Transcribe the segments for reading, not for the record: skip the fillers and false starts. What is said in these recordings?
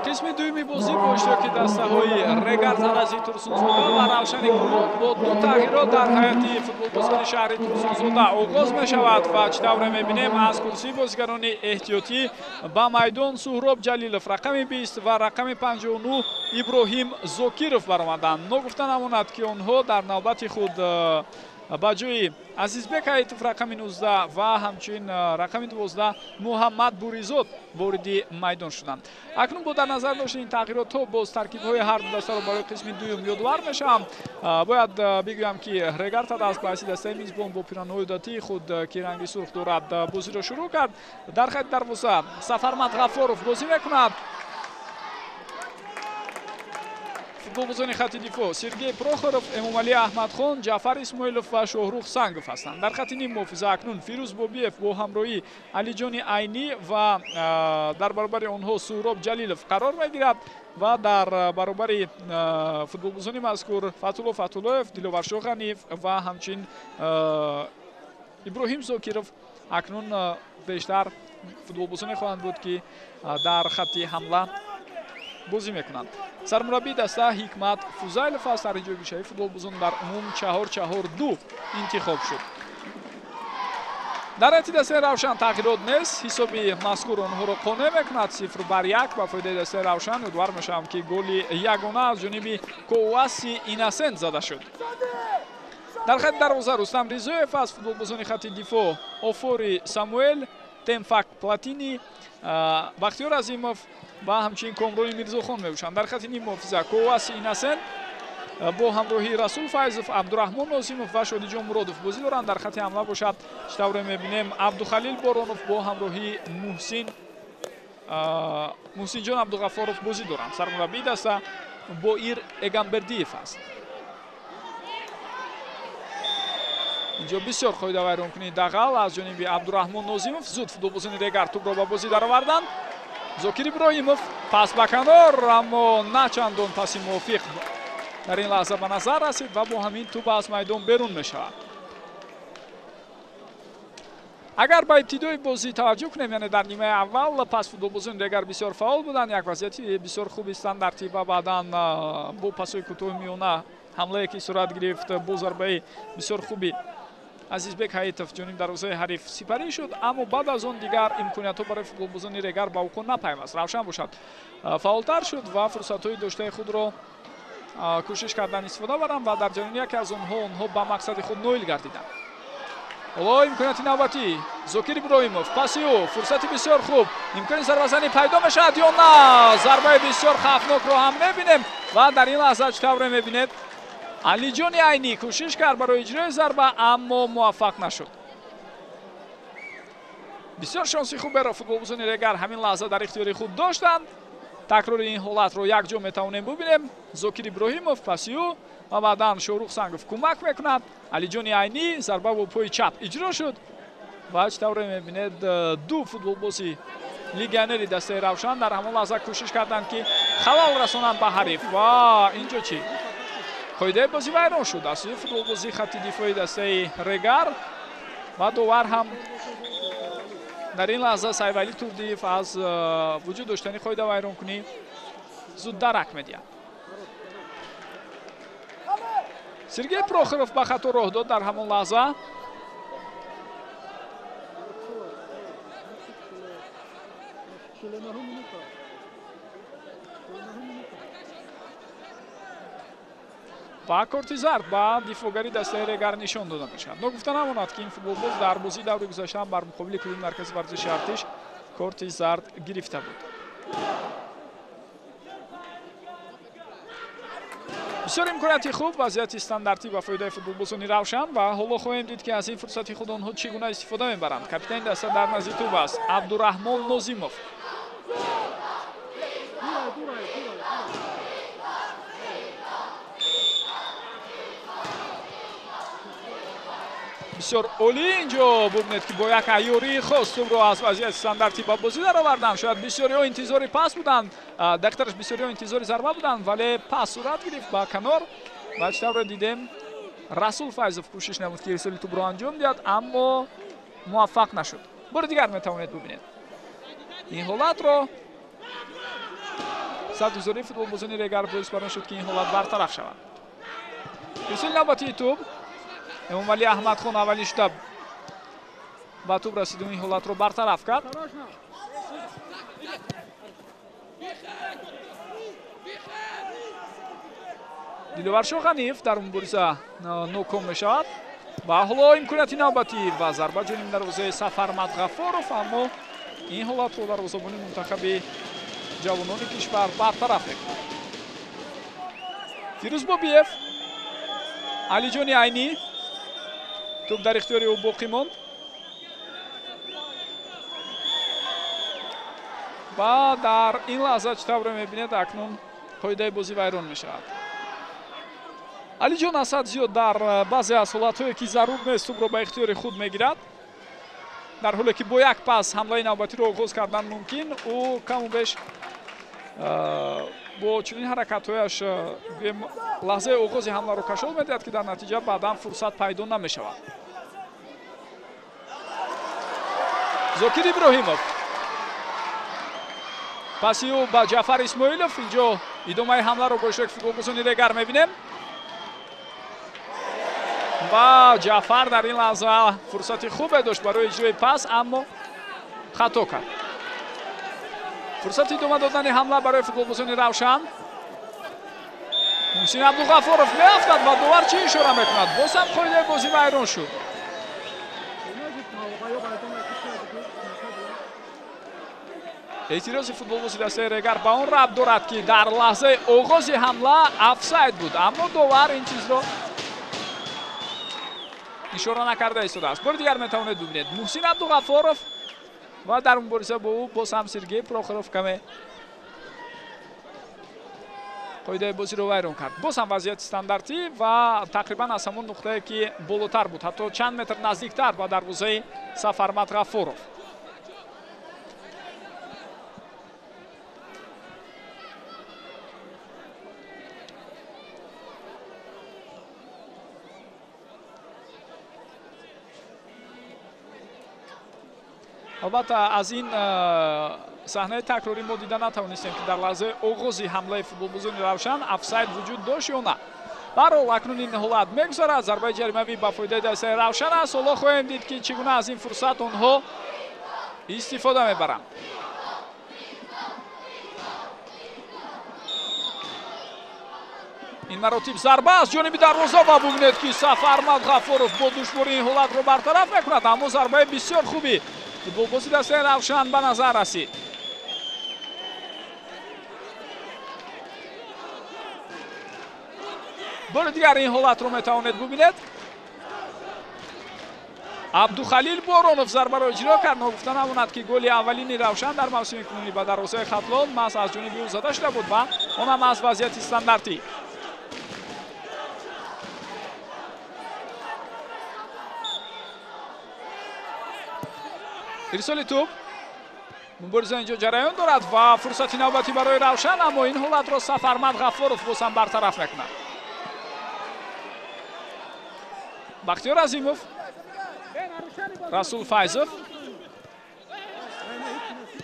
Қисми дуюми бозӣ бо иштироки дастаҳои Регар Тадази Турсунзода ва Равшани Кӯлоб бо ду тағйирот дар ҳайати футболбозони шаҳри Турсунзода оғоз мешавад ва чӣ тавре мебинем, аз курсии бозигарони эҳтиётӣ ба майдон Суҳроб Ҷалилов рақами 20 ва рақами 59 Иброҳим Зокиров баромаданд. Ногуфта намонад, ки онҳо дар навбати худ ба ҷои Азизбек Ҳаитов рақами 19 ва ҳамчунин рақами 12 Муҳаммад Буризод вориди майдон шуданд. Акнун бо дар назар доштани ин тағйиротҳо боз таркибҳои ҳар ду дастаро барои қисми дуюм ёдовар мешавам. Бояд бигӯям, ки Регар Тадаз ба ҳайси дастаи мизбон бо пиранҳои одатии худ, ки ранги сурх дорад, бозиро шурӯъ кард. Дар хати дарвоза Сафармад Ғаффоров бозӣ мекунад. Футболбозони хати дифоъ Сергей Прохоров, Эмомалӣ Аҳмадхон, Ҷаъфар Исмоилов ва Шоҳрух Сангов ҳастанд. Дар хати ним муҳофиза акнун Фирӯз Бобиев бо ҳамроҳии Алиҷони Айнӣ ва дар баробари онҳо Суҳроб Ҷалилов қарор мегирад ва дар баробари футболбозони мазкур Фатулло Фатуллоев, Диловаршоҳ Ғаниев ва ҳамчунин Иброҳим Зокиров акнун бештар футболбозоне хоҳанд буд, ки дар хати ҳамла бозӣ мекунанд. Сармураббии даста Ҳикмат Фузайлов аст. Дар ҷойгиршавии футболбозон дар умум 4-4-2 интихоб шуд. Дар ҳайати дастаи Равшан тағйирот нест. Ҳисоби мазкур онҳоро қонеъ мекунад. 0-1 ба фоидаи дастаи Равшан. Ёдовар мешавам, ки голи ягона аз ҷониби Коваси Инасент зада шуд. Дар хати дарвоза Рустам Ризоев аст. Футболбозони хати дифоъ Офори Самуэл, Темфак Платини, Бахтиёр Азимов ва ҳамчунин Комрони Мирзохон мебошанд. Дар хати ним муҳофиза Коваси Инасен бо ҳамроҳии Расул Файзов, Абдураҳмон Нозимов ва Шодиҷон Муродов бозӣ доранд. Дар хати ҳамла бошад, чӣ тавре мебинем, Абдухалил Боронов бо ҳамроҳии Муҳсинҷон Абдуғаффоров бозӣ доранд. Сармураббии даста Боир Эгамбердиев аст. Инҷо бисёр қоидавайронкунии дағал аз ҷониби Абдураҳмон Нозимов. Зуд футболбозони Регар тӯбро ба бозӣ дароварданд. Зокир Иброҳимов пас ба канор, аммо на чандон паси мувофиқ дар ин лаҳза ба назар расид ва бо ҳамин тӯб аз майдон берун мешавад. Агар ба ибтидои бозӣ таваҷҷӯҳ кунем, яъне дар нимаи аввал пас футболбозони Регар бисёр фаъол буданд. Як вазъияти бисёр хуби стандартӣ ва баъдан бо пасои кӯтоҳи миёна ҳамлае ки сурат гирифт бо зарбаи бисёр хуби Азизбек Ҳаитов ҷониби дарвозаи ҳариф сипарӣ шуд, аммо баъд аз он дигар имкониятҳо барои футболбозони Регар ба вуқӯъ напайваст. Равшан бошад фаъолтар шуд ва фурсатҳои доштаи худро кӯшиш кардан истифода баранд ва дар ҷараёни яке аз онҳо ба мақсади худ ноил гардиданд. Ҳоло имконияти навбатӣ Зокир Иброҳимов, паси ӯ, фурсати бисёр хуб, имкони зарбазанӣ пайдо мешавад ё на? Зарбаи бисёр хавфнокро ҳам мебинем ва дар ин лаҳза чӣ тавре мебинед, Алиҷони Айнӣ кӯшиш кард барои иҷрои зарба, аммо муваффақ нашуд. Бисёр шонси хуберо футболбозони Регар ҳамин лаҳза дар ихтиёри худ доштанд. Такрори ин ҳолатро якҷо метавонем бубинем. Зокир Иброҳимов паси ӯ ва баъдан Шоҳрух Сангов кӯмак мекунад. Алиҷони Айнӣ зарба бо пои чап иҷро шуд ва чӣ тавре мебинед, ду футболбози легионери дастаи Равшан дар ҳамон лаҳза кӯшиш карданд, ки халал расонанд ба ҳариф ва инҷо чӣ? Қоидаи бозӣ вайрон шуд аз сӯи футболбозии хати дифои дастаи Регар ва довар ҳам дар ин лаҳза Сайвалӣ Турдиев аз вуҷуд доштани қоида вайронкунӣ зуд дарак медиҳад. Сергей Прохоров ба хато роҳ дод дар ҳамон лаҳза. Ва корти зард ба дифоъгари дастаи Регар нишон дода мешавад. Ногуфта намонад, ки ин футболбоз дар бозии даври гузашта бар муқобили клуби маркази варзиши Артиш корти зард гирифта буд. Бисёр имконияти хуб, вазъияти стандартӣ ба фоидаи футболбозони Равшан ва ҳоло хоҳем дид, ки аз ин фурсати худ онҳо чӣ гуна истифода мебаранд. Капитани даста дар назди тӯб аст Абдураҳмон Нозимов. Бисёр олӣ инҷо бубинед, ки бо як айёрии хос тӯбро аз вазъияти стандартӣ ба бозӣ дароварданд. Шояд бисёриҳо интизори пас буданд, дақиқтараш бисёриҳо интизори зарба буданд, вале пас сурат гирифт ба канор ва чӣ тавре дидем, Расул Файзов кӯшиш намуд, ки ирсоли тӯбро анҷом диҳад, аммо муваффақ нашуд. Бори дигар метавонед бубинед ин ҳолатро. Садгузории футболбозони Регар боис бар он шуд, ки ин ҳолат бартараф шавад. Ирсоли навбатии тӯб, Эмомалӣ Аҳмадхон аввалин шуда ба тӯб расиду ин ҳолатро бартараф кард. Диловаршоҳ Ғаниев дар мубориза ноком мешавад ва ҳоло имконияти навбатӣ ва зарба ҷониби дарвозаи Сафармад Ғаффоров, аммо ин ҳолатро дарвозабони мунтахаби ҷавонони кишвар бартараф мекунад. Фирӯз Бобиев, Алиҷони Айнӣ, тӯб дар ихтиёри ӯ боқӣ монд ва дар ин лаҳза чӣ тавре мебинед, акнун қоидаи бозӣ вайрон мешавад. Алиҷон Асад зиёд дар баъзе аз ҳолатҳое ки зарур нест тӯбро ба ихтиёри худ мегирад, дар ҳоле ки бо як пас ҳамлаи навбатиро оғоз кардан мумкин, ӯ каму беш бо чунин ҳаракатҳояш лаҳзаи оғози ҳамларо кашол медиҳад, ки дар натиҷа баъдан фурсат пайдо намешавад. Зокир Иброҳимов, паси ӯ ба Ҷаъфар Исмоилов. Инҷо идомаи ҳамларо бо иштироки футболбозони Регар мебинем ва Ҷаъфар дар ин лаҳза фурсати хубе дошт барои иҷрои пас, аммо хато кард. Фурсати идома додани ҳамла барои футболбозони Равшан. Муҳсин Абдуғаффоров меафтад ва довар чӣ ишора мекунад? Боз ҳам қоидаи бозӣ вайрон шуд. Эътирози футболбози дастаи Регар ба он рабт дорад, ки дар лаҳзаи оғози ҳамла офсайд буд, аммо довар ин чизро ишора накарда истодааст. Бори дигар метавонед бубинед Муҳсин Абдуғаффоров ва дар мубориза бо ӯ боз ҳам Сергей Прохоров каме қоидаи бозиро вайрон кард. Боз ҳам вазъияти стандартӣ ва тақрибан аз ҳамон нуқтае ки болотар буд, ҳатто чанд метр наздиктар ба дарвозаи Сафармад Ғаффоров. Албатта аз ин саҳнаи такрорӣ мо дида натавонистем, ки дар лаҳзаи оғози ҳамлаи футболбозони Равшан офсайд вуҷуд дошт ё на. Баҳрҳол акнун ин ҳолат мегузарад. Зарбаи ҷаримавӣ ба фоидаи дастаи Равшан аст. Ҳоло хоҳем дид, ки чӣ гуна аз ин фурсат онҳо истифода мебаранд. Ин маротиб зарба аз ҷониби дарвоза ва бубинед, ки Сафармад Ғаффоров бо душворӣ ин ҳолатро бартараф мекунад, аммо зарбаи бисёр хуби футболбози дастаи Равшан ба назар расид. Бори дигар ин ҳолатро метавонед бубинед. Абдухалил Боронов зарбаро иҷро кард. Ногуфта намонад, ки голи аввалини Равшан дар мавсими кунунӣ ба дарвозаи Хатлон маҳз аз ҷониби ӯ зада шуда буд ва он ҳам аз вазъияти стандартӣ. Ирсоли тӯб, мубориза инҷо ҷараён дорад ва фурсати навбатӣ барои Равшан, аммо ин ҳолатро Сафармад Ғаффоров боз ҳам бартараф мекунад. Бахтиёр Азимов, Расул Файзов,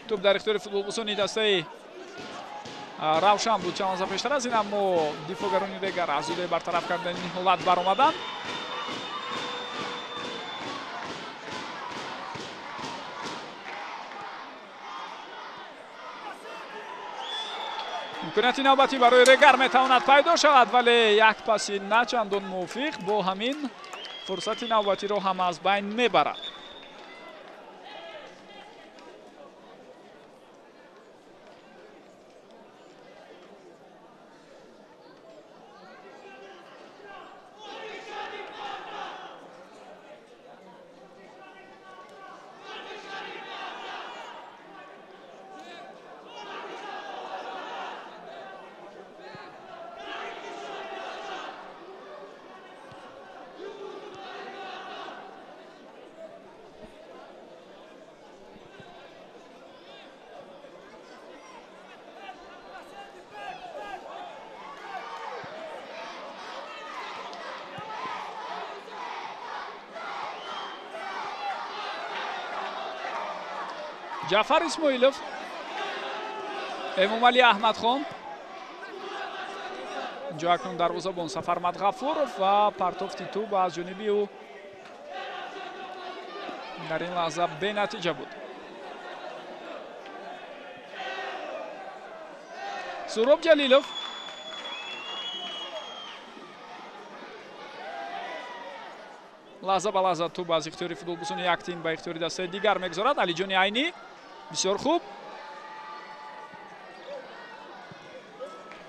тӯб дар ихтиёри футболбозони дастаи Равшан буд чанд лаҳза пештар аз ин, аммо дифоъгарони Регар аз ӯдаи бартараф кардани ин ҳолат баромаданд. Имконияти навбатӣ барои Регар метавонад пайдо шавад, вале як паси на чандон мувофиқ бо ҳамин фурсати навбатиро ҳам аз байн мебарад. Ҷаъфар Исмоилов, Эмомалӣ Аҳмадхон. Инҷо акнун дарвозабон Сафармад Ғафуров ва партофти тӯб аз ҷониби ӯ дар ин лаҳза бенатиҷа буд. Суроб Ҷалилов, лаҳза ба лаҳза тӯб аз ихтиёри футболбозони як тим ба ихтиёри дастаи дигар мегузорад. Алиҷони Айнӣ бисёр хуб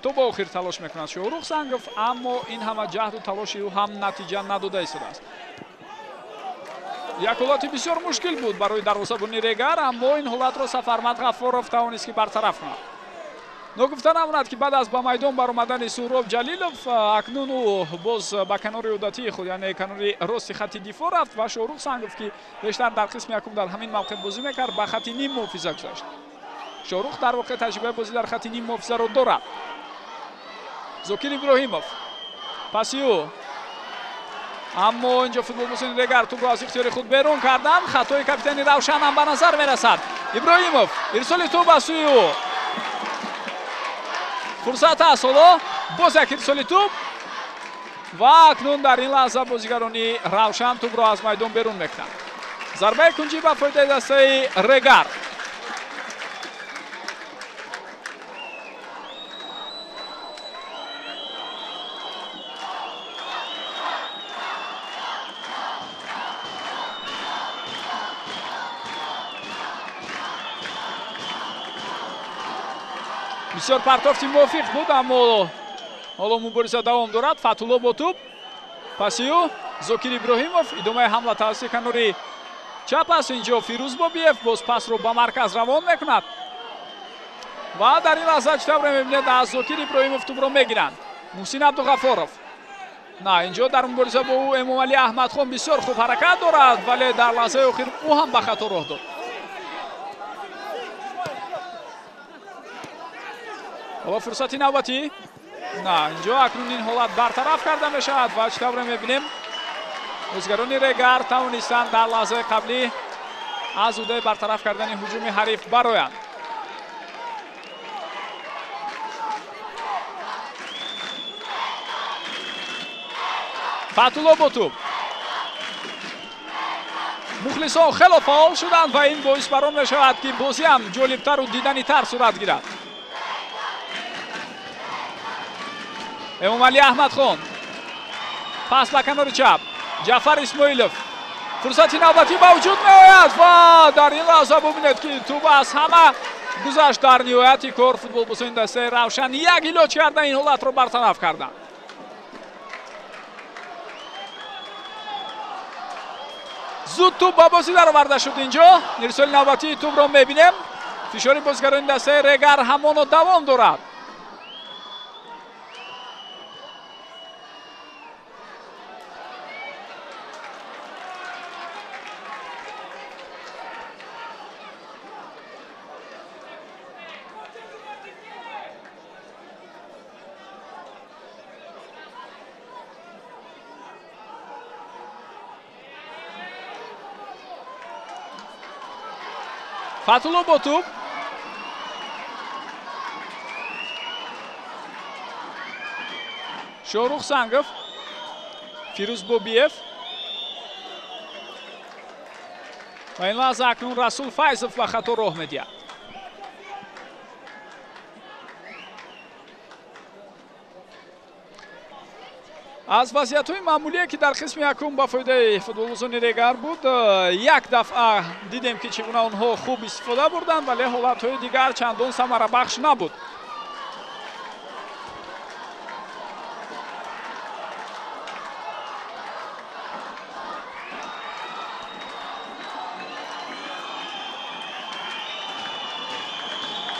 то ба охир талош мекунад Шоҳрух Сангов, аммо ин ҳама ҷаҳду талоши ӯ ҳам натиҷа надода истодааст. Як ҳолати бисёр мушкил буд барои дарвозабони Регар, аммо ин ҳолатро Сафармад Ғаффоров тавонист ки бартараф кунад. Ногуфта намонад ки баъд аз ба майдон баромадани Суҳроб Ҷалилов, акнун ӯ боз ба канори одатии худ, яъне канори рости хати дифоъ рафт ва Шоҳрух Сангов, ки бештар дар қисми якум дар ҳамин мавқеъ бозӣ мекард, ба хати ним муҳофиза гузашт. Шоҳрух дар воқеъ таҷрибаи бозӣ дар хати ним муҳофизаро дорад. Зокир Иброҳимов паси ӯ, аммо инҷо футболбозони Регар тӯбро аз ихтиёри худ берун карданд. Хатои капитани Равшан ҳам ба назар мерасад. Иброҳимов, ирсоли тӯб аз сӯи ӯ, фурсат аст ҳоло, боз як ирсоли тӯб ва акнун дар ин лаҳза бозигарони Равшан тӯбро аз майдон берун мекунанд. Зарбаи кунҷӣ ба фоидаи дастаи Регар. Бисёр партофти мувофиқ буд, аммо ҳоло мубориза давом дорад. Фатулло бо тӯб, паси ӯ Зокир Иброҳимов, идомаи ҳамла тавассути канори чап аст. Инҷо Фирӯз Бобиев боз пасро ба марказ равон мекунад ва дар ин лаҳза чӣ тавре мебинед аз Зокир Иброҳимов тӯбро мегиранд. Муҳсин Абдуғаффоров, на, инҷо дар мубориза бо ӯ Эмомалӣ Аҳмадхон бисёр хуб ҳаракат дорад, вале дар лаҳзаи охир ӯ ҳам ба хато роҳ дод. Ҳоло фурсати навбатӣ, на, инҷо акнун ин ҳолат бартараф карда мешавад ва чӣ тавре мебинем бозигарони Регар тавонистанд дар лаҳзаи қаблӣ аз ӯдаи бартараф кардани ҳуҷуми ҳариф бароянд. Фатулло бо тӯб, мухлисон хело фаъол шуданд ва ин боис бар он мешавад ки бозӣ ҳам ҷолибтару диданитар сурат гирад. Эмомалӣ Аҳмадхон, пас ба канори чап, Ҷаъфар Исмоилов, фурсати навбатӣ ба вуҷуд меояд ва дар ин лаҳза бубинед ки тӯб аз ҳама гузашт. Дар ниҳояти кор футболбозони дастаи Равшан як илоҷ карда ин ҳолатро бартараф карданд. Зуд тӯб ба бозӣ дароварда шуд. Инҷо ирсоли навбатии тӯбро мебинем. Фишори бозигарони дастаи Регар ҳамоно давом дорад. Фатулло бо тӯб, Шоҳрух Сангов, Фирӯз Бобиев ва ин лаҳза акнун Расул Файзов ба хато роҳ медиҳад. Аз вазъиятҳои маъмулие ки дар қисми якум ба фоидаи футболбозони Регар буд, як дафъа дидем ки чӣ гуна онҳо хуб истифода бурданд, вале ҳолатҳои дигар чандон самарабахш набуд.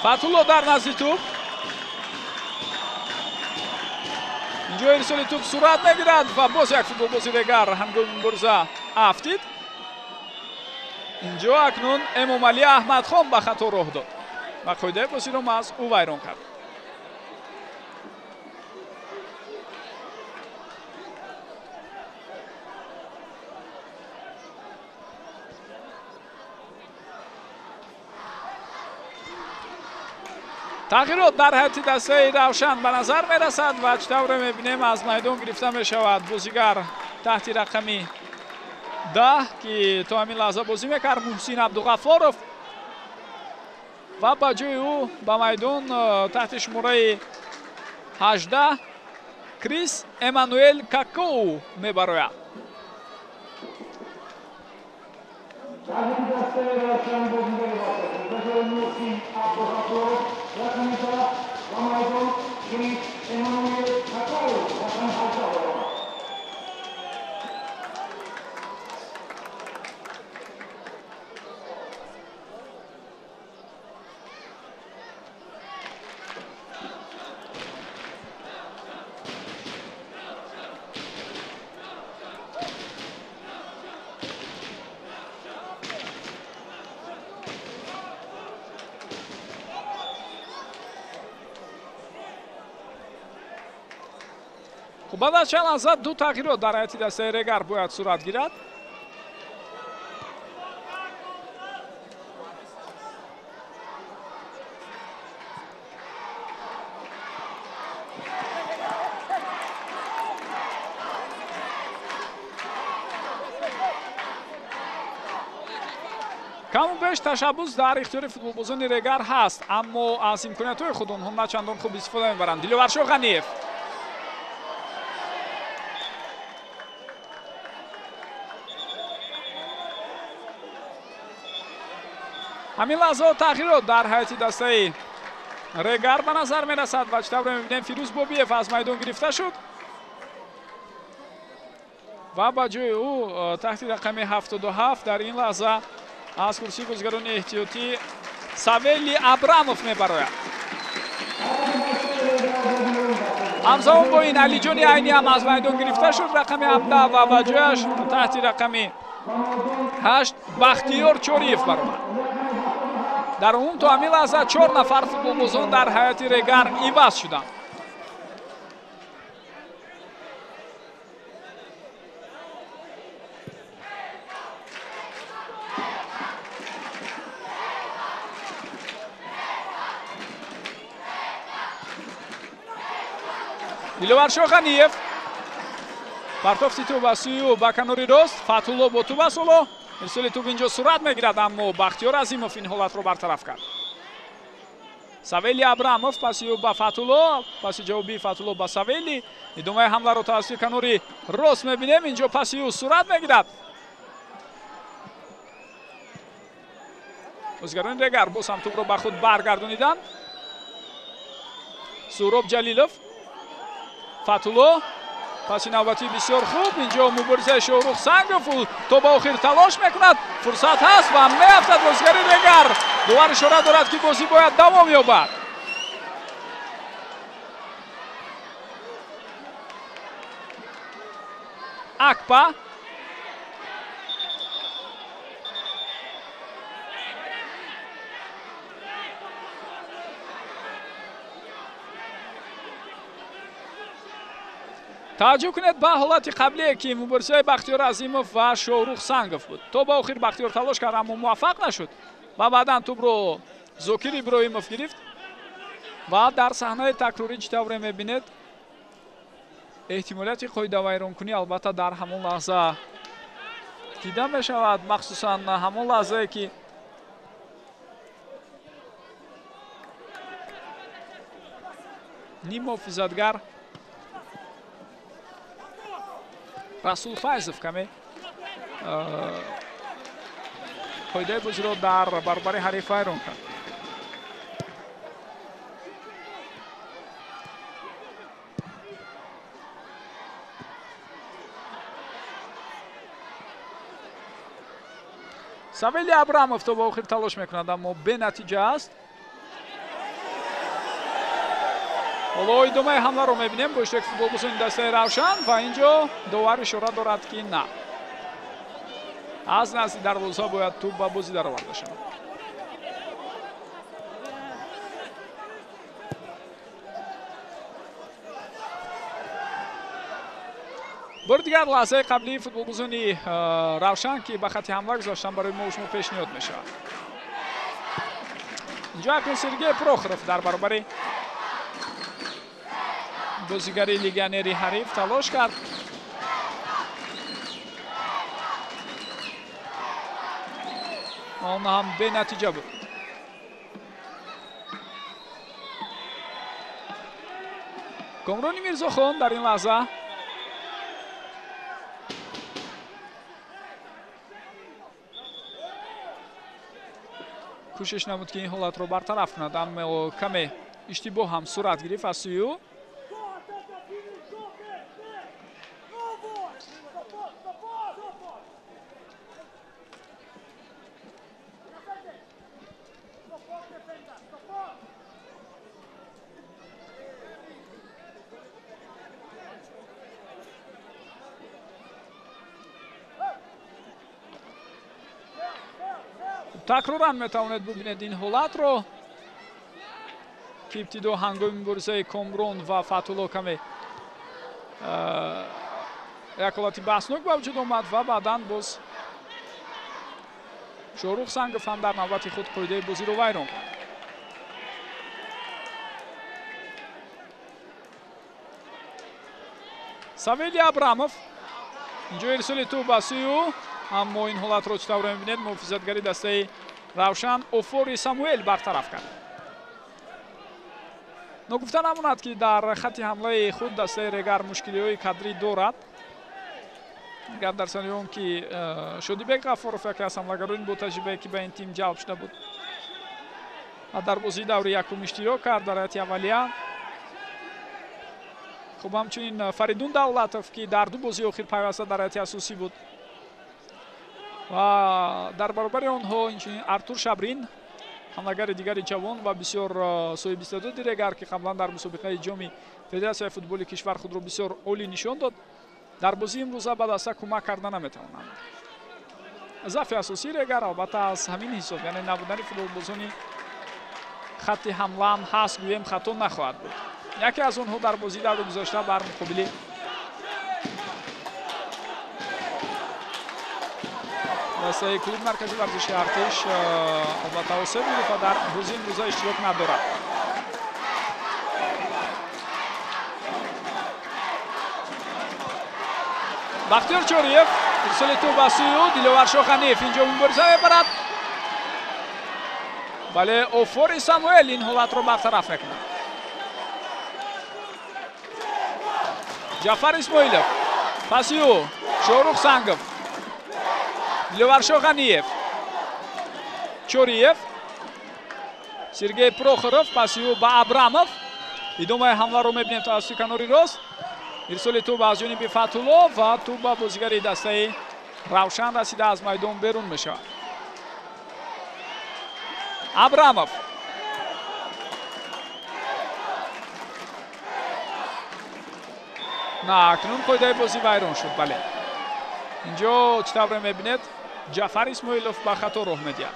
Фатулло дар назди тӯб, инҷо ирсоли тӯб сурат мегирад ва боз як футболбози Регар ҳангоми мубориза афтид. Инҷо акнун Эмомалӣ Аҳмадхон ба хато роҳ дод ва қоидаи бозиро маҳз ӯ вайрон кард. Тағйирот дар ҳайати дастаи Равшан ба назар мерасад ва чӣ тавре мебинем аз майдон гирифта мешавад бозигар таҳти рақами 10 ки то ҳамин лаҳза бозӣ мекард Муҳсин Абдуғаффоров ва ба ҷои ӯ ба майдон таҳти шумораи 18 Крис Эммануэл Какоу мебарояд. Баъд аз чанд лаҳза ду тағйирот дар ҳайати дастаи Регар бояд сурат гирад. Каму беш ташаббус дар ихтиёри футболбозони Регар ҳаст, аммо аз имкониятҳои худ онҳо на чандон хуб истифода мебаранд. Диловаршоҳ Ғаниев ҳамин лаҳзаҳо тағйирот дар ҳайати дастаи Регар ба назар мерасад ва чӣ тавре мебинем Фирӯз Бобиев аз майдон гирифта шуд ва ба ҷои ӯ таҳти рақами 77 дар ин лаҳза аз курсии бозигарони эҳтиётӣ Савели Абрамов мебарояд. Ҳамзамон бо ин Алиҷони Айнӣ ҳам аз майдон гирифта шуд рақами 17 ва ба ҷояш таҳти рақами 8 Бахтиёр Чориев баромад. Дар умум то ҳамин лаҳза 4 нафар футболбозон дар ҳайати Регар иваз шуданд. Диловаршоҳ Ғаниев партофти тӯб ба сӯи ӯ ба канори рост, Фатулло бо тӯб аст ҳоло. Ирсоли тӯб инҷо сурат мегирад, аммо Бахтиёр Азимов ин ҳолатро бартараф кард. Савели Абрамов паси ӯ ба Фатулло, паси ҷавобии Фатулло ба Савели. Идомаи ҳамларо тавассути канори рост мебинем, инҷо паси ӯ сурат мегирад. Бозигарони Регар боз ҳам тӯбро ба худ баргардониданд. Суроб Ҷалилов, Фатулло паси навбатӣ бисёр хуб, инҷо муборизаи Шоҳрух Сангов то ба охир талош мекунад, фурсат ҳаст ва меафтад бозигари Регар. Довар ишора дорад ки бозӣ бояд давом ёбад. Акпа таваҷҷӯҳ кунед ба ҳолати қаблие ки муборизаи Бахтиёр Азимов ва Шоҳрух Сангов буд. То ба охир Бахтиёр талош кард, аммо муваффақ нашуд ва баъдан тӯбро Зокир Иброҳимов гирифт ва дар саҳнаи такрорӣ чӣ тавре мебинед эҳтимолияти қоидавайронкунӣ албатта дар ҳамон лаҳза дида мешавад, махсусан ҳамон лаҳзае ки ним муҳофизатгар Расул Файзов каме қоидаи бозиро дар баробари ҳариф вайрон кард. Савели Абрамов то ба охир талош мекунад, аммо бенатиҷа аст. Ҳоло идомаи ҳамларо мебинем бо иштироки футболбозони дастаи Равшан ва инҷо довар ишора дорад ки на, аз назди дарвоза бояд тӯб ба бозӣ дароварда шавад. Бори дигар лаҳзаи қаблии футболбозони Равшан ки ба хати ҳамла гузоштан барои мо шумо пешниҳод мешавад. Инҷо акнун Сергей Прохоров дар баробари бозигари легионери ҳариф талош кард. Он ҳам бенатиҷа буд. Комрони Мирзохон дар ин лаҳза кӯшиш намуд, ки ин ҳолатро бартараф кунад, аммо каме иштибоҳ ҳам сурат гирифт аз сӯи ӯ. Такроран метавонед бубинед ин ҳолатро, ки ибтидо ҳангоми муборизаи Комрон ва Фатулло каме як ҳолати баҳснок ба вуҷуд омад ва баъдан боз Шоҳрух Сангов ҳам дар навбати худ қоидаи бозиро вайрон кард. Савелий Абрамов, инҷо ирсоли тӯб ба сӯи ӯ, аммо ин ҳолатро чӣ тавр мебинед, муҳофизатгари дастаи Равшан Офори Самуэл бартараф кард. Ногуфта намонад, ки дар хатти ҳамлаи худ дастаи Регар мушкилиҳои кадрӣ дорад. Гап дар сари он, ки Шодибек Ғаффоров яке аз ҳамлагарони бо таҷрибае, ки ба ин тим ҷалб шуда буд ва дар бозии даври якум иштирок кард дар ҳайати аввалия. Хуб, ҳамчунин Фаридун Давлатов, ки дар ду бозии охир пайваста дар ҳайати асосӣ буд, ва дар баробари онҳо инчунин Артур Шабрин, ҳамлагари дигари ҷавон ва бисёр соҳиби истеъдоди Регар, ки қаблан дар мусобиқаи ҷоми Федератсияи футболи кишвар худро бисёр олӣ нишон дод, дар бозии имрӯза ба даста кӯмак карда наметавонанд. Заъфи асосии Регар албатта аз ҳамин ҳисоб, яъне набудани футболбозони хатти ҳамла ҳам ҳаст, гӯем хато нахоҳад буд. Яке аз онҳо дар бозии даври гузашта бар муқобили дастаи клуби марказии варзиши Артиш албатта осеб гирифт ва дар бозии имрӯза иштирок надорад. Бахтиёр Чориев, ирсоли тӯб ба сӯи ӯ, Диловаршоҳ Ғаниев инҷо мубориза мебарад, вале Офори Самуэл ин ҳолатро бартараф мекунад. Ҷафар Исмоилов, паси ӯ Шоҳрух Сангов, Диловаршоҳ Ғаниев, Чориев, Сергей Прохоров, паси ӯ ба Абрамов. Идомаи ҳамларо мебинем тавассути канори рост. Ирсоли тӯб аз ҷониби Фатулло ва тӯб ба бозигари дастаи Равшан расида аз майдон берун мешавад. Абрамов, на, акнун қоидаи бозӣ вайрон шуд. Бале, инҷо чӣ тавре мебинед, Ҷафар Исмоилов ба хато роҳ медиҳад.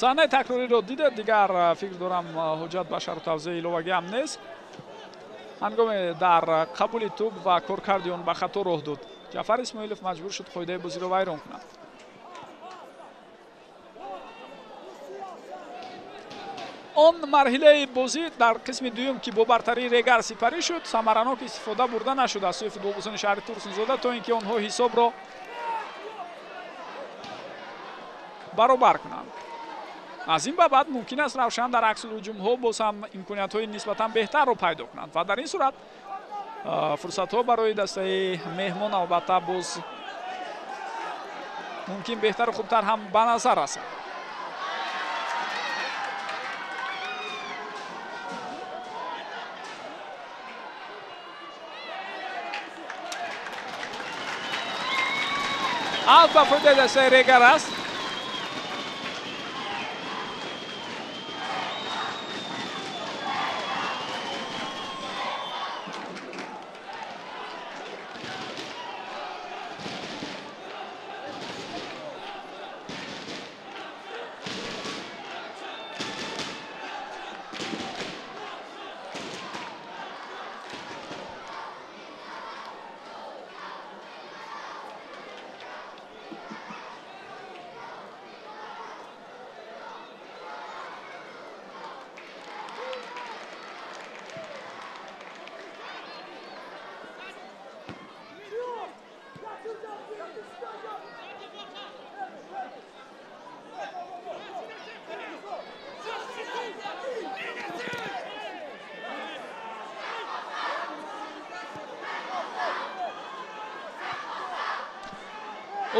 Саҳнаи такрориро дидед, дигар фикр дорам ҳуҷҷат ба шарҳу тавзеҳи иловагӣ ҳам нест. Ҳангоме дар қабули тӯб ва коркарди он ба хато роҳ дод, Ҷафар Исмоилов маҷбур шуд қоидаи бозиро вайрон кунад. Он марҳилаи бозӣ дар қисми дуюм, ки бо бартарии Регар сипарӣ шуд, самаранок истифода бурда нашуд аз сӯи футболбозони шаҳри Турсунзода, то ин ки онҳо ҳисобро баробар кунанд. Аз ин ба баъд мумкин аст Равшан дар аксулҳуҷумҳо боз ҳам имкониятҳои нисбатан беҳтарро пайдо кунанд ва дар ин сурат фурсатҳо барои дастаи меҳмон албатта боз мумкин беҳтару хубтар ҳам ба назар расад. Аут ба фоидаи дастаи Регар аст.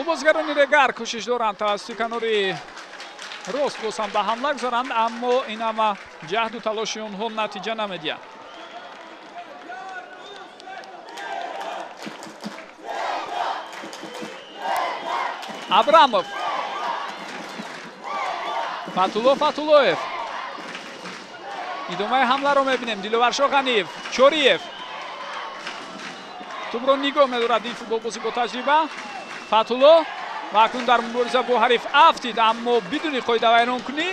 Бозигарони Регар кӯшиш доранд тавассути канори рост боз ҳам ба ҳамла гузоранд, аммо ин ҳама ҷаҳду талоши онҳо натиҷа намедиҳад. Абрамов, Фатулло Фатуллоев. Идомаи ҳамларо мебинем. Диловаршо Ғаниев, Чориев. Тӯбро нигоҳ медорад ин футболбози бо таҷриба. Фатулло ва акнун дар мубориза бо ҳариф афтид, аммо бидуни қоидавайронкунӣ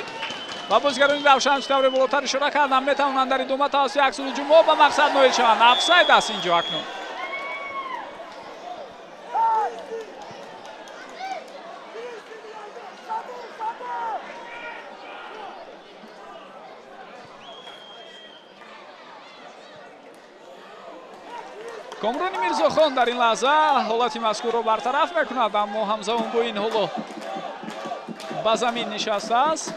ва бозигарони Равшан чӣ тавре болотар ишора карданд, метавонанд дар идома тавассути аксулҳуҷумҳо ба мақсад ноил шаванд. Офсайд аст инҷо акнун. Комрони Мирзохон дар ин лаҳза ҳолати мазкурро бартараф мекунад, аммо ҳамзамон бо ин ҳоло ба замин нишастааст.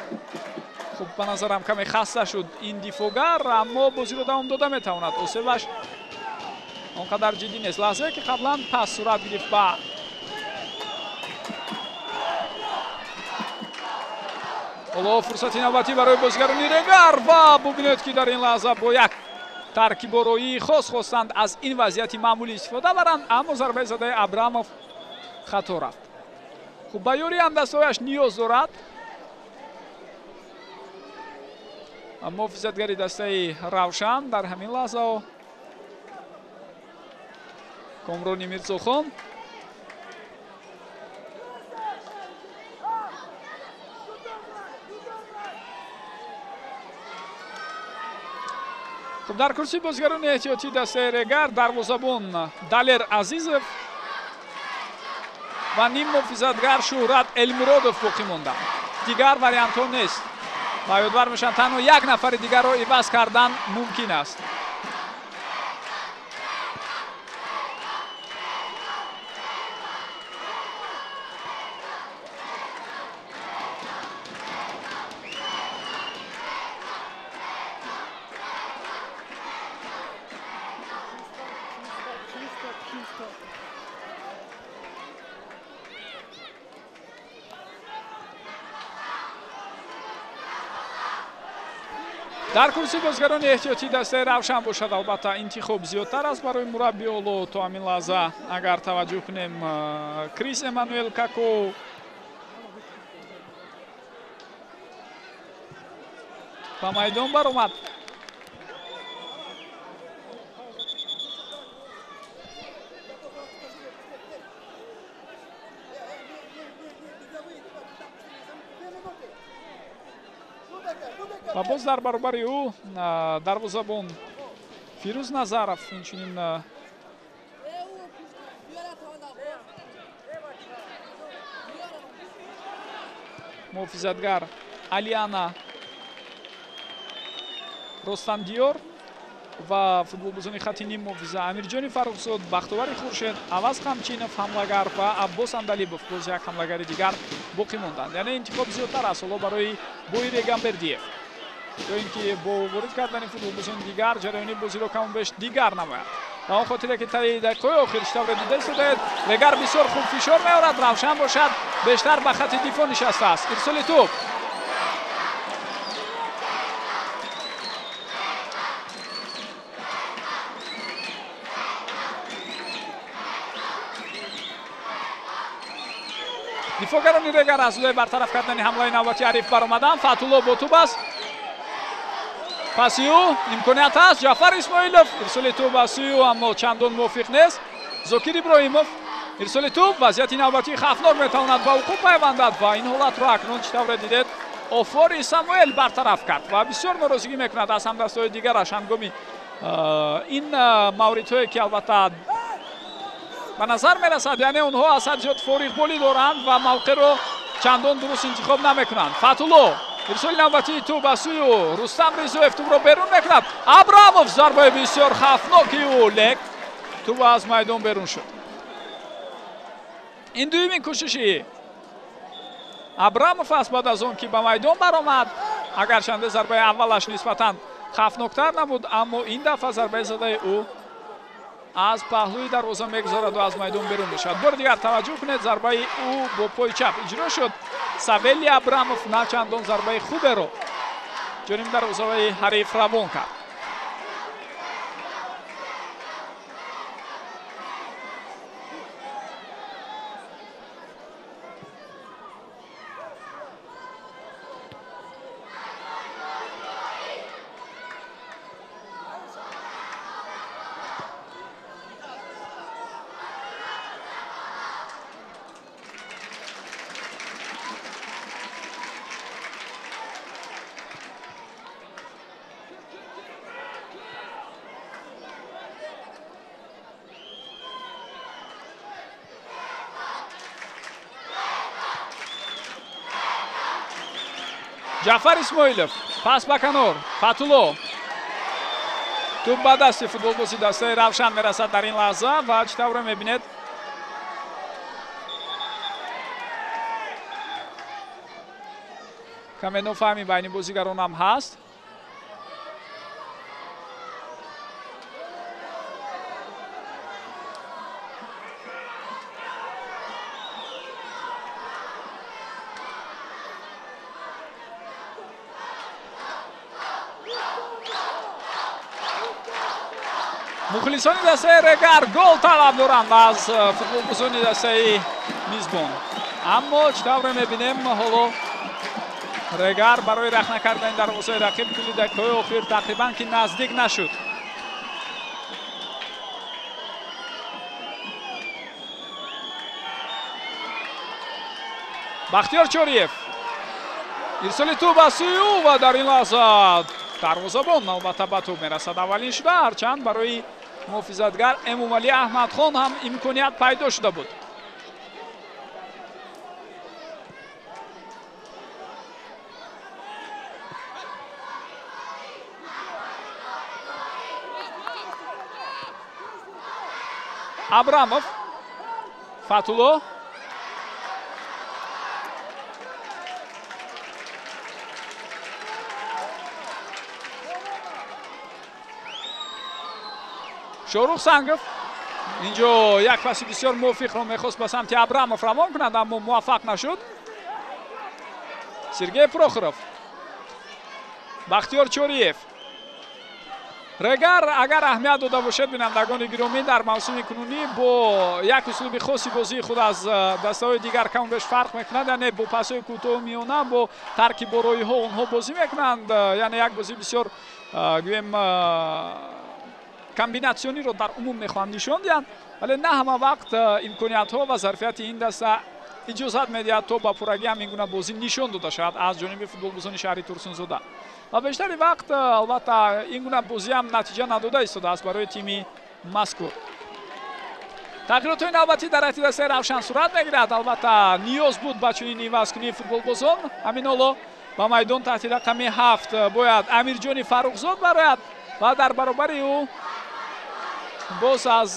Хуб, ба назарам каме хаста шуд ин дифоъгар, аммо бозиро давом дода метавонад. Осебаш он қадар ҷиддӣ нест. Лаҳзае ки қаблан пас сурат гирифт ба ҳоло фурсати навбатӣ барои бозигарони Регар ва бубинед ки дар ин лаҳза бо як таркибороии хос хостанд аз ин вазъияти маъмулӣ истифода баранд, аммо зарбаи задаи Абрамов хато рафт. Хуб, ба ёрии ҳамдастҳояш ниёз дорад. Муҳофизатгари дастаи Равшан дар ҳамин лаҳзао Комрони Мирзохон. Хуб, дар курсии бозигарони эҳтиётии дастаи Регар дарвозабон Далер Азизов ва ним муҳофизатгар Шӯҳрат Элмуродов боқӣ монданд. Дигар вариантҳо нест. Ва ёдвар мешаванд, танҳо як нафари дигарро иваз кардан мумкин аст. Дар курсии бозигарони эҳтиётии дастаи Равшан бошад, албатта интихоб зиёдтар аст барои мураббӣ. Ҳоло то ҳамин лаҳза агар таваҷҷӯҳ кунем, Крис Эммануэл Како ба майдон баромад. Ва боз дар баробари ӯ дарвозабон Фирӯз Назаров, инчунин муҳофизатгар Алиана Ростандиёр ва футболбозони хати ним муҳофиза Амирҷони Фаррухзод, Бахтовари Хуршед, Аваз Қамчинов ҳамлагар ва Аббос Андалибов боз як ҳамлагари дигар боқӣ монданд. Яъне интихоб зиёдтар аст ҳоло барои Боир Эгамбердиев, ё ин ки бо ворид кардани футболбозони дигар ҷараёни бозиро каму беш дигар намояд. Ба он хотире ки таи дақиқаҳои охир чӣ тавре дида истодаед, Регар бисёр хуб фишор меорад, Равшан бошад бештар ба хати дифоъ нишастааст. Ирсоли тӯб дифоъгарони Регар аз ӯ бартараф кардани ҳамлаи навбати ҳариф баромаданд. Фатулло бо тӯб аст, паси ӯ имконият ҳаст. Ҷафар Исмоилов ирсоли тӯб ба сӯи ӯ, аммо чандон мувофиқ нест. Зокир Иброҳимов ирсоли тӯб, вазъияти навбатии хавфнок метавонад ба вуқӯъ пайвандад ва ин ҳолатро акнун чӣ тавре дидед Офори Самуэл бартараф кард ва бисёр норозигӣ мекунад аз ҳамдастҳои дигараш ҳангоми ин мавридҳое ки албатта ба назар мерасад, яъне онҳо аз ҳад зиёд фориғболӣ доранд ва мавқеъро чандон дуруст интихоб намекунанд. Фатулло ирсоли навбатии тӯб ба сӯи ӯ, Рустам Ризоев тӯбро берун мекунад. Абрамов зарбаи бисёр хавфноки ӯ, лек тӯб аз майдон берун шуд. Ин дуюмин кӯшиши Абрамов аст баъд аз он ки ба майдон баромад. Агарчанде зарбаи аввалаш нисбатан хавфноктар набуд, аммо ин дафъа зарбаи задаи ӯ аз паҳлӯи дарвоза мегузарад ва аз майдон берун мешавад. Бори дигар таваҷҷӯҳ кунед, зарбаи ӯ бо пои чап иҷро шуд. Савели Абрамов на чандон зарбаи хуберо ҷониби дарвозаи ҳариф равон кард. Ҷаъфар Исмоилов пас ба канор, Фатулло, тӯб ба дасти футболбози дастаи Равшан мерасад дар ин лаҳза ва чӣ тавре мебинед, каме нофаҳмӣ байни бозигарон ҳам ҳаст. Мухлисони дастаи Регар гол талаб доранд аз футболбозони дастаи мизбон, аммо чӣ тавре мебинем, ҳоло Регар барои рахна кардани дарвозаи рақиб тӯли дақиқаҳои охир тақрибан ки наздик нашуд. Бахтиёр Чориев, ирсоли тӯб аз сӯи ӯ ва дар ин лаҳза дарвозабон албатта ба тӯб мерасад аввалин шуда, ҳарчанд барои муҳофизатгар Эмомалӣ Аҳмадхон ҳам имконият пайдо шуда буд. Абрамов, Фатулло, Шорух Сангов инҷо як паси бисёр мувофиқро мехост ба самти Абрамов равон кунад, аммо муваффақ нашуд. Сергей Прохоров, Бахтиёр Чориев. Регар агар аҳамият дода бошед, бинандагони гиромӣ, дар мавсими кунунӣ бо як услуби хоси бозии худ аз дастаҳои дигар каму беш фарқ мекунад, яъне бо пасҳои кӯтоҳу миёна, бо тарки бороиҳо онҳо бозӣ мекунанд, яъне як бозии бисёр гӯем комбинатсиониро дар умум мехоҳанд нишон диҳанд, вале на ҳама вақт имкониятҳо ва зарфияти ин даста иҷозат медиҳад то ба пуррагӣ ҳам ин гуна бозӣ нишон дода шавад аз ҷониби футболбозони шаҳри Турсунзода. Ва бештари вақт албатта ин гуна бозӣ ҳам натиҷа надода истодааст барои тими мазкур. Тағйиротҳои навбатӣ дар ҳайати дастаи Равшан сурат мегирад. Албатта ниёз буд ба чунин ивазкунии футболбозон. Ҳамин ҳоло ба майдон таҳти рақами 7 бояд Амирҷони Фаррухзод барояд ва дар баробари ӯ боз аз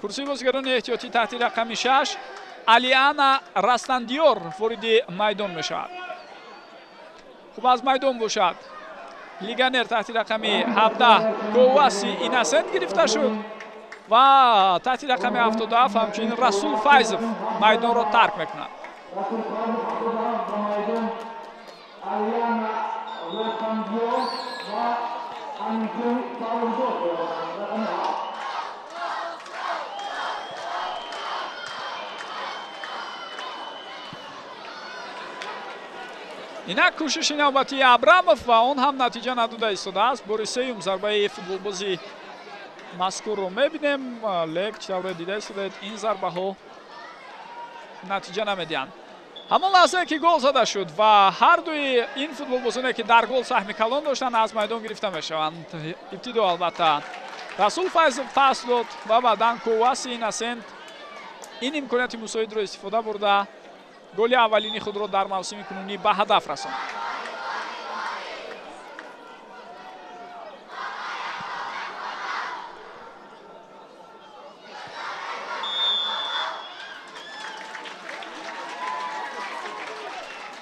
курсии бозигарони эҳтиётӣ таҳти рақами 6 Алиана Растандиёр вориди майдон мешавад. Хуб, аз майдон бошад легионер таҳти рақами 17 Коваси Инасент гирифта шуд ва таҳти рақами 77 ҳамчунин Расул Файзов майдонро тарк мекунад. Инак кӯшиши навбатии Абрамов ва он ҳам натиҷа надода истодааст. Бори сеюм зарбаи футболбози мазкурро мебинем, лек чӣ тавре дида истодаед, ин зарбаҳо натиҷа намедиҳанд. Ҳамон лаҳзае ки гол зада шуд ва ҳардуи ин футболбозоне ки дар гол саҳми калон доштанд аз майдон гирифта мешаванд. Ибтидо албатта Расул Файзов пас дод ва баъдан Коваси Инасент ин имконияти мусоидро истифода бурда голи аввалини худро дар мавсими кунунӣ ба ҳадаф расонд.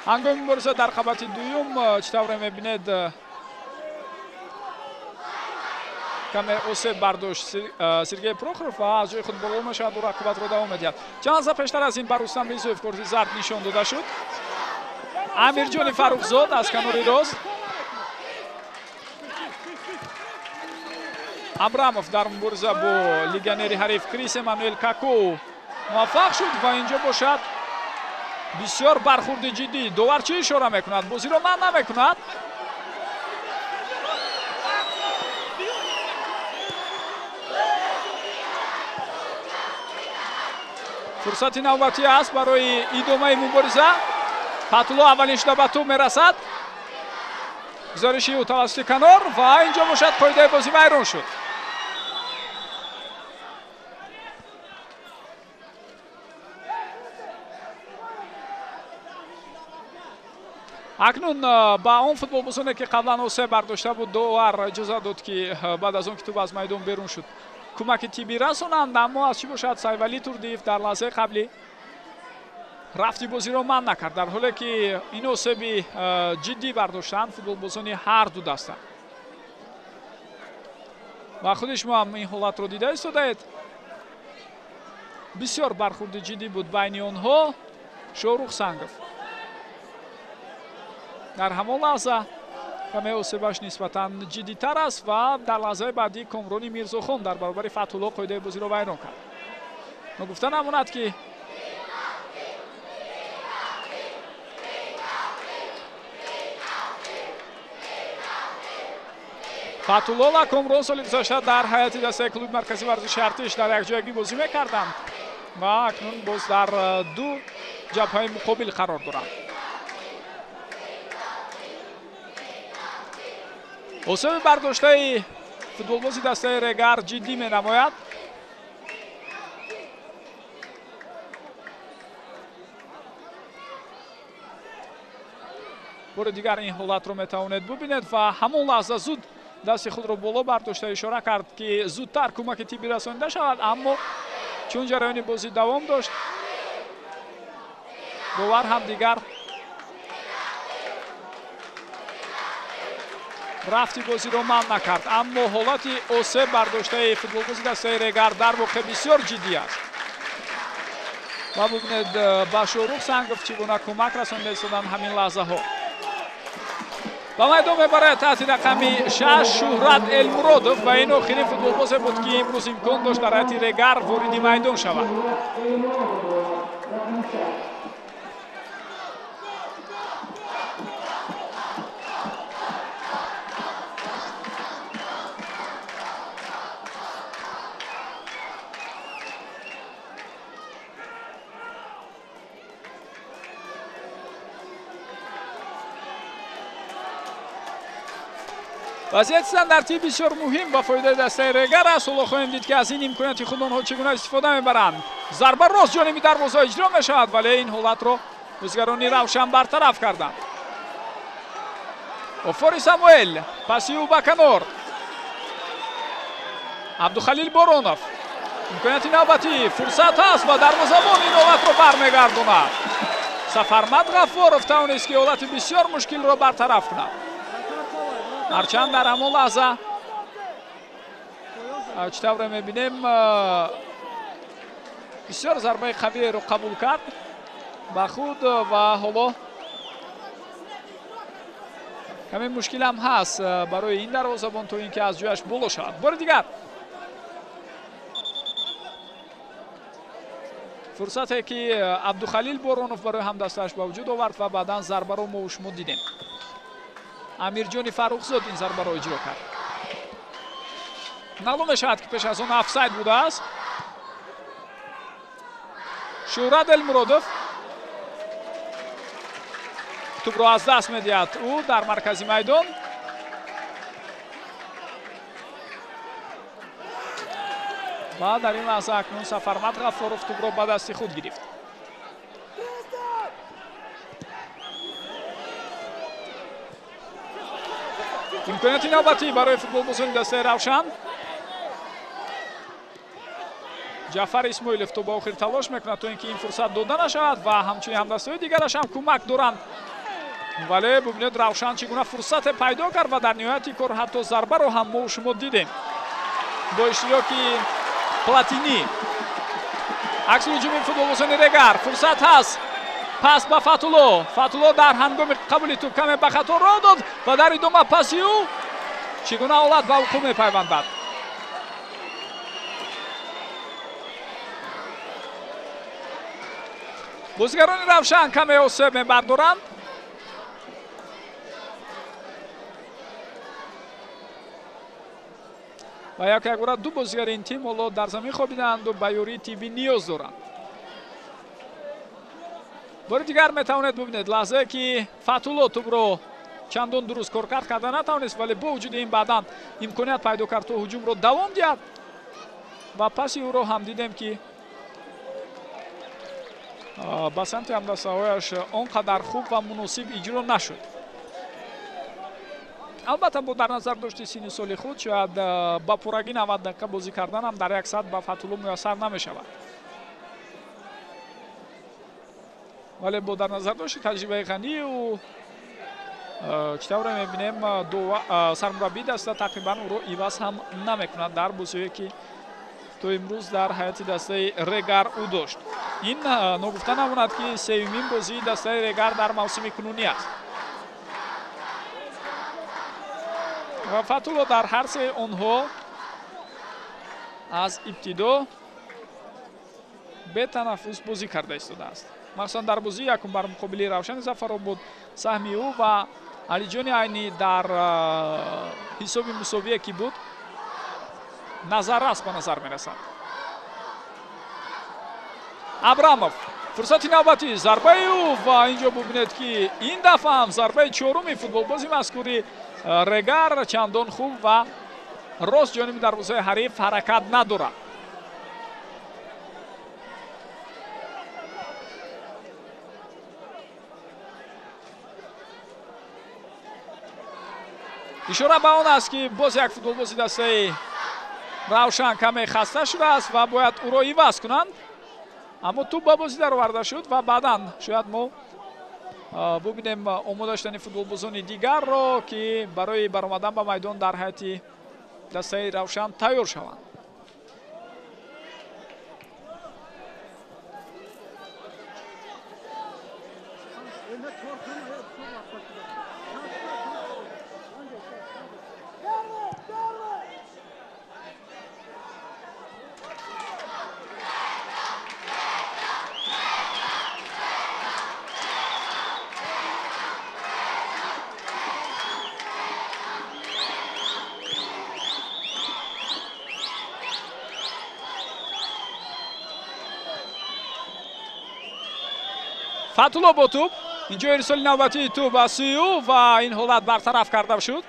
Ҳангоми мубориза дар қабати дуюм чӣ тавре мебинед, Каме осеб бардошт Сергей Прохоров ва аз ҷои худ боло мешавад ва рақобатро давом медиҳад. Чанд лаҳза пештар аз ин ба Рустам Мирзоев корти зард нишон дода шуд. Амирҷони Фаррухзод аз канори рост. Абрамов дар мубориза бо легионери ҳариф Крис Эммануэл Какоу муваффақ шуд ва инҷо бошад бисёр бархурди ҷиддӣ. Довар чӣ ишора мекунад? Бозиро манъ намекунад. Фурсати навбатӣ аст барои идомаи мубориза. Фатулло аввалин шуда ба тӯб мерасад. Гузориши ӯ тавассути канор ва инҷо бошад қоидаи бозӣ вайрон шуд. Акнун ба он футболбозоне ки қаблан осеб бардошта буд, довар иҷоза дод, ки баъд аз он ки тӯб аз майдон берун шуд, кӯмаки тиббӣ расонанд. Аммо аз чӣ бошад, Сайвалӣ Турдиев дар лаҳзаи қаблӣ рафти бозиро манъ накард, дар ҳоле ки ин осеби ҷиддӣ бардоштанд футболбозони ҳар ду даста. Ва худи шумо ҳам ин ҳолатро дида истодаед. Бисёр бархурди ҷиддӣ буд байни онҳо. Шоҳрух Сангов дар ҳамон лаҳза каме осебаш нисбатан ҷиддитар аст ва дар лаҳзаи баъдӣ Комрони Мирзохон дар баробари Фатҳулло қоидаи бозиро вайрон кард. Ногуфта намонад, ки Фатҳулло ва Комрон соли гузашта дар ҳайати дастаи клуби марказии варзиши Артиш дар якҷоягӣ бозӣ мекарданд ва акнун боз дар ду ҷабҳаи муқобил қарор доранд. Осеби бардоштаи футболбози дастаи Регар ҷиддӣ менамояд. Бори дигар ин ҳолатро метавонед бубинед ва ҳамон лаҳза зуд дасти худро боло бардошта ишора кард, ки зудтар кӯмаки тиббӣ расонида шавад, аммо чун ҷараёни бозӣ давом дошт, довар ҳам дигар рафти бозиро манъ накард. Аммо ҳолати осеб бардоштаи футболбози дастаи Регар дар воқеъ бисёр ҷиддӣ аст. Ва бубинед, ба Шоҳрух Сангов чӣ гуна кӯмак расонида истоданд ҳамин лаҳзаҳо. Ба майдон мебарад таҳти рақами 6 Шуҳрат Элмуродов ва ин охирин футболбозе буд, ки имрӯз имкон дошт дар ҳайати Регар вориди майдон шавад. Вазъияти стандартӣ бисёр муҳим ба фоидаи дастаи Регар аст. Ҳоло хоҳем дид, ки аз ин имконияти худ онҳо чӣ гуна истифода мебаранд. Зарба рост ҷониби дарвоза иҷро мешавад, вале ин ҳолатро бозигарони Равшан бартараф карданд. Офори Самуэл, паси ӯ ба канор. Абдухалил Боронов. Имконияти навбатӣ, фурсат ҳаст ва дарвозабон ин ҳолатро бармегардонад. Сафармад Ғаффоров тавонист, ки ҳолати бисёр мушкилро бартараф кунад. Ҳарчанд дар ҳамон лаҳза чӣ тавре мебинем, бисёр зарбаи қавиеро қабул кард ба худ ва ҳоло каме мушкилам ҳаст барои ин дарвозабон то ин ки аз ҷояш боло шавад. Бори дигар фурсате ки Абдухалил Боронов барои ҳамдастааш ба вуҷуд овард ва баъдан зарбаро мо шумо дидем. Амирҷони Фаррухзод ин зарбаро иҷро кард. Маълум мешавад, ки пеш аз он офсайд будааст. Шуҳрат Элмуродов тӯбро аз даст медиҳад ӯ дар маркази майдон. Ва дар ин лаҳза акнун Сафармад Ғаффоров тӯбро ба дасти худ гирифт. Имконияти навбатӣ барои футболбозони дастаи Равшан. Ҷафар Исмоилов то ба охир талош мекунад, то ин ки ин фурсат дода нашавад ва ҳамчунин ҳамдастаҳои дигараш ҳам кӯмак доранд. Вале бубинед, Равшан чӣ гуна фурсате пайдо кард ва дар ниҳояти кор ҳатто зарбаро ҳам мо шумо дидем. Бо иштироки Платини. Акси ҳуҷуми футболбозони Регар. Фурсат ҳаст. Пас ба Фатулло. Фатулло дар ҳангоми қабули тӯб каме ба хато роҳ дод ва дар идома паси ӯ чӣ гуна ҳолат ба вуқӯъ мепайвандад. Бозигарони Равшан каме осеб мебардоранд. Ва як якбора ду бозигари ин тим ҳоло дар замин хобидаанду ба ёрии тиббӣ ниёз доранд. Бори дигар метавонед бубинед лаҳзае ки Фатулло тӯбро чандон дуруст коркард карда натавонист, вале бо вуҷуди ин баъдан имконият пайдо кард то ҳуҷумро давом диҳад ва паси ӯро ҳам дидем ки ба самти ҳамдастаҳояш он қадар хуб ва муносиб иҷро нашуд. Албатта бо дар назар дошти синни соли худ шояд ба пуррагӣ 90 дақиқа бозӣ кардан ҳам дар як сатҳ ба Фатулло муяссар намешавад. Вале бо дар назар дошти таҷрибаи ғании ӯ чӣ тавре мебинем сармураббии даста тақрибан ӯро иваз ҳам намекунад дар бозиҳое ки то имрӯз дар ҳайати дастаи Регар ӯ дошт. Ин ногуфта намонад ки сеюмин бозии дастаи Регар дар мавсими кунунӣ аст. Ва Фатулло дар ҳар сеи онҳо аз ибтидо бетанаффус бозӣ карда истодааст. Махсусан дар бозии якум бар муқобили Равшани Зафаробод саҳми ӯ ва Алиҷони Айнӣ дар ҳисоби мусовие ки буд назаррас ба назар мерасад. Абрамов фурсати навбатӣ, зарбаи ӯ ва инҷо бубинед ки ин дафъа ҳам зарбаи чоруми футболбози мазкури Регар чандон хуб ва рост ҷониби дарвозаи ҳариф ҳаракат надорад. Ишора ба он аст ки боз як футболбози дастаи Равшан каме хаста шудааст ва бояд ӯро иваз кунанд. Аммо тӯб ба бозӣ дароварда шуд ва баъдан шояд мо бубинем омода шудани футболбозони дигарро ки барои баромадан ба майдон дар ҳайати дастаи Равшан тайёр шаванд. Фатулло бо тӯб. Инҷо ирсоли навбатии тӯб аз сӯи ӯ ва ин ҳолат бартараф карда шуд.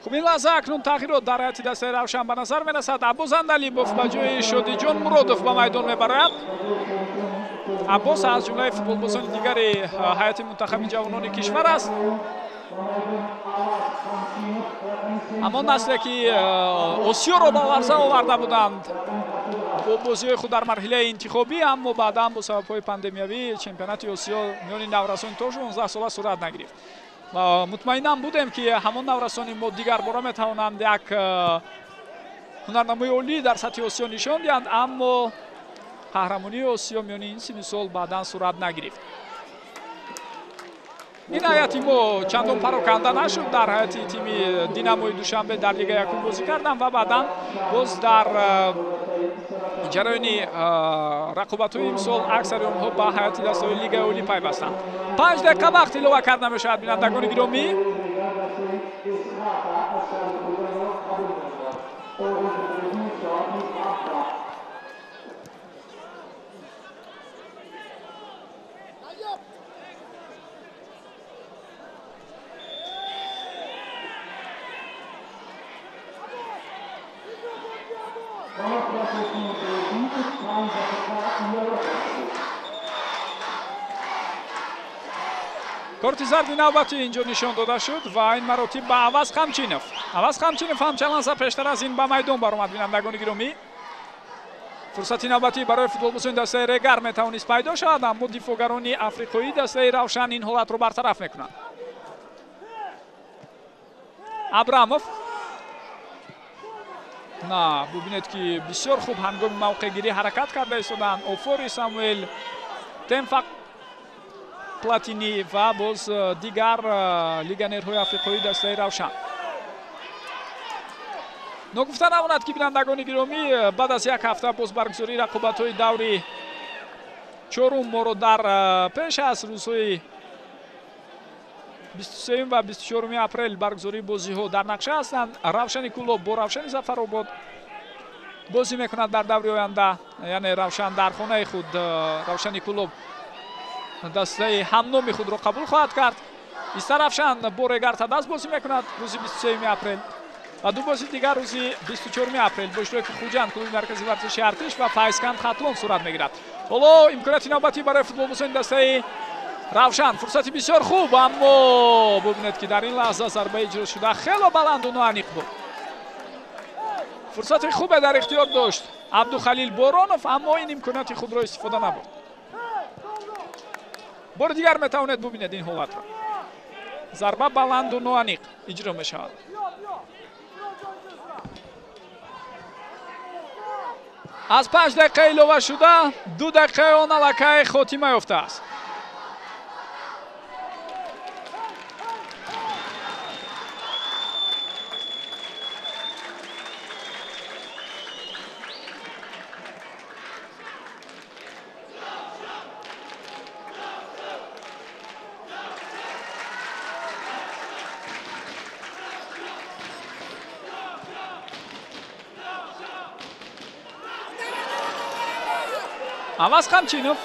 Хуб, ин лаҳза акнун тағйирот дар ҳайати дастаи Равшан ба назар мерасад. Аббос Андалибов ба ҷои Шодиҷон Муродов ба майдон мебарояд. Аббос аз ҷумлаи футболбозони дигари ҳайати мунтахаби ҷавонони кишвар аст. Ҳамон насле ки Осиёро ба ларза оварда буданд бо бозиҳои худ дар марҳилаи интихобӣ, аммо баъдан бо сабабҳои пандемиявӣ чемпионати Осиё миёни наврасон то 16 сола сурат нагирифт. Мутмаинан будем ки ҳамон наврасони мо дигарбора метавонанд як ҳунарнамои олӣ дар сатҳи Осиё нишон диҳанд, аммо қаҳрамонии Осиё миёни ин синни сол баъдан сурат нагирифт. Ин ҳайати мо чандон пароканда нашуд. Дар ҳайати тими Динамои Душанбе дар лига якум бозӣ карданд ва баъдан боз дар ҷараёни рақобатҳои имсол аксари онҳо ба ҳайати дастаҳои лигаи олӣ пайвастанд. 5 дақиқа вақт илова карда мешавад, бинандагони гиромӣ. Корти зарди навбатӣ инҷо нишон дода шуд ва ин маротиб ба Аваз Қамчинов. Аваз Қамчинов ҳам чанд лаҳза пештар аз ин ба майдон баромад. Бинандагони гиромӣ, фурсати навбатӣ барои футболбозони дастаи Регар метавонист пайдо шавад, аммо дифоъгарони африқоии дастаи Равшан ин ҳолатро бартараф мекунанд. Абрамов на, бубинед ки бисёр хуб ҳангоми мавқеъгирӣ ҳаракат карда истоданд. Офори Самуэл, Темфа Платини ва боз дигар легионерҳои африқоии дастаи Равшан. Ногуфта намонад ки бинандагони гиромӣ, баъд аз як ҳафта боз баргузории рақобатҳои даври чорум моро дар пеш аст. Рӯзҳои 23 ва 24 апрел баргузории бозиҳо дар нақша ҳастанд. Равшани Кӯлоб бо Равшани Зафаробод бозӣ мекунад дар даври оянда, яъне Равшан дар хонаи худ Равшани Кӯлоб дастаи ҳамноми худро қабул хоҳад кард. Истаравшан бо Регар Тадаз бозӣ мекунад рӯзи 23 апрел ва ду бози дигар рӯзи 24 апрел бо иштироки Хуҷанд, клуби маркази варзиши Артиш ва Файзканд Хатлон сурат мегирад. Ҳоло имконияти навбатӣ барои футболбозони дастаи Равшан, фурсати бисёр хуб, аммо бубинед ки дар ин лаҳза зарба иҷро шуда хело баланду ноаниқ буд. Фурсати хубе дар ихтиёр дошт Абдухалил Боронов, аммо ин имконияти худро истифода набурд. Бори дигар метавонед бубинед ин ҳолатро. Зарба баланду ноаниқ иҷро мешавад. Аз 5 дақиқа илова шуда, 2 дақиқаи он аллакай хотима ёфтааст. Аваз Қамчинов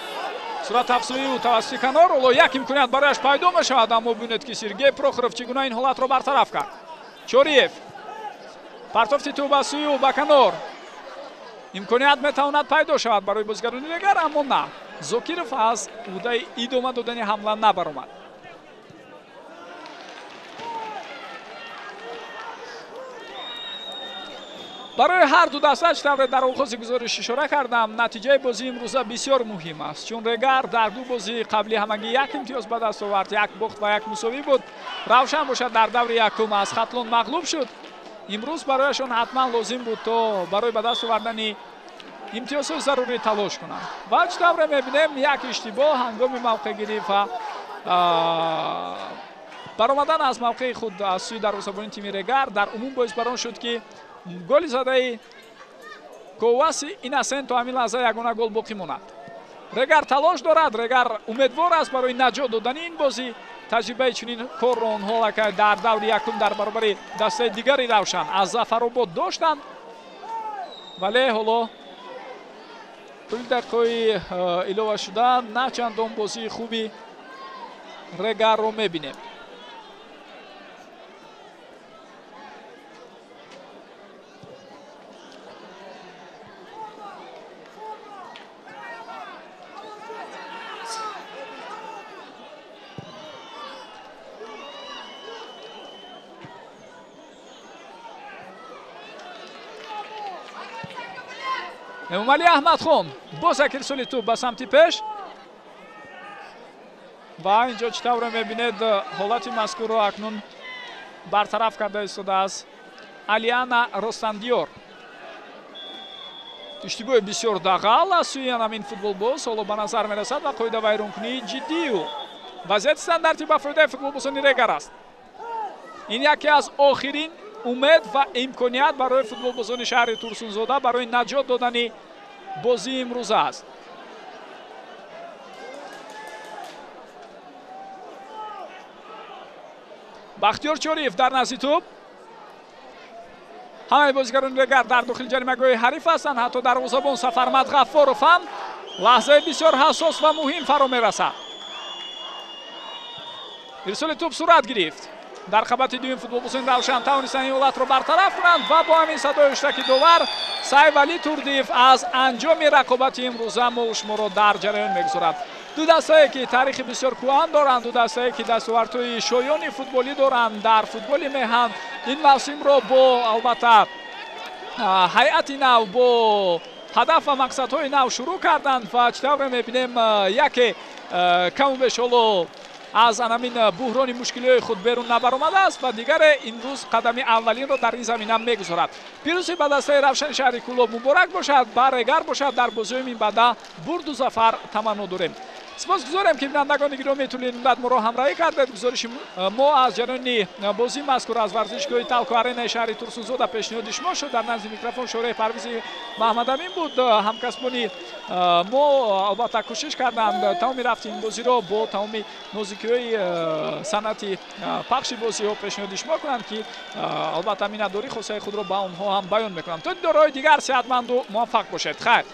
сурат афзоии ӯ тавассути канор, ҳоло як имконият барояш пайдо мешавад, аммо бубинед ки Сергей Прохоров чӣ гуна ин ҳолатро бартараф кард. Чориев партофти тӯб ба сӯи ӯ ба канор. Имконият метавонад пайдо шавад барои бозигарони дигар, аммо на. Зокиров аз ӯҳдаи идома додани ҳамла набаромад. Барои ҳар ду даста, чӣ тавре дар оғози гузориш ишора кардам, натиҷаи бозии имрӯза бисёр муҳим аст, чун Регар дар ду бозии қаблӣ ҳамагӣ як имтиёз ба даст овард, як бохт ва як мусовӣ буд. Равшан бошад дар даври якум аз Хатлон мағлуб шуд. Имрӯз барояшон ҳатман лозим буд то барои ба даст овардани имтиёзҳои зарурӣ талош кунанд. Ва чӣ тавре мебинем, як иштибоҳ ҳангоми мавқеъгирӣ ва баромадан аз мавқеи худ аз сӯи дарвозабони тими Регар дар умум боис бар он шуд, ки голи задаи Коваси Инасен то ҳамин лаҳза ягона гол боқӣ монад. Регар талош дорад, Регар умедвор аст барои наҷот додани ин бозӣ. Таҷрибаи чунин корро онҳо аллакай дар даври якум дар баробари дастаи дигари Равшан аз Зафаробод доштанд, вале ҳоло тӯли дақиқаҳои илова шуда на чандон бозии хуби Регарро мебинем. Эмомалӣ Аҳмадхон боз як ирсоли тӯб ба самти пеш ва инҷо чӣ тавре мебинед, ҳолати мазкурро акнун бартараф карда истодааст Алиана Ростандиёр. Иштибоҳи бисёр дағал аз сӯи ҳамин футболбоз ҳоло ба назар мерасад ва қоидавайронкунии ҷиддии ӯ. Вазъияти стандартӣ ба фоидаи футболбозони Регар аст. Ин яке аз охирин умед ва имконият барои футболбозони шаҳри Турсунзода барои наҷот додани бозии имрӯза аст. Бахтиёр Чориев дар назди тӯб. Ҳамаи бозигарони Регар дар дохили ҷаримагоҳи ҳариф ҳастанд, ҳатто дарвозабон Сафармад Ғаффоров ҳам. Лаҳзаи бисёр ҳассос ва муҳим фаро мерасад. Ирсоли тӯб сурат гирифт. Дар қабати дуюм футболбозони Равшан тавонистанд ин ҳолатро бартараф кунанд ва бо ҳамин садои ҳуштаки довар Сайвалӣ Турдиев аз анҷоми рақобати имрӯза мо шуморо дар ҷараён мегузорад. Ду дастае ки таърихи бисёр кӯҳан доранд, ду дастае ки дастовардҳои шоёни футболӣ доранд дар футболи меҳан, ин мавсимро бо албатта ҳайати нав, бо ҳадаф ва мақсадҳои нав шурӯъ карданд ва чӣ тавре мебинем, яке каму беш ҳоло аз анамин буҳрони мушкилиҳои худ берун набаромадааст ва дигаре имрӯз қадами аввалинро дар ин замина мегузорад. Пирӯзӣ ба дастаи Равшани шаҳри Кӯлоб муборак бошад, ба Регар бошад. Дар бозиҳои минбаъда бурду зафар таманно дорем. Сипосгузорем, ки бинандагони гиромии тӯли ин муддат моро ҳамроҳӣ кардед. Гузориши мо аз ҷараёни бозии мазкур аз варзишгоҳи Талко Аренаи шаҳри Турсунзода пешниҳоди шумо шуд. Дар назди микрофон Шореҳ Парвизи Маҳмадамин буд. Ҳамкасбони мо албатта кӯшиш карданд тамоми рафти ин бозиро бо тамоми нозикиҳои санъати пахши бозиҳо пешниҳоди шумо кунанд, ки албатта миннатдорӣ хосаи худро ба онҳо ҳам баён мекунам. То дидорҳои дигар сеҳатманду муваффақ бошед. Хайр.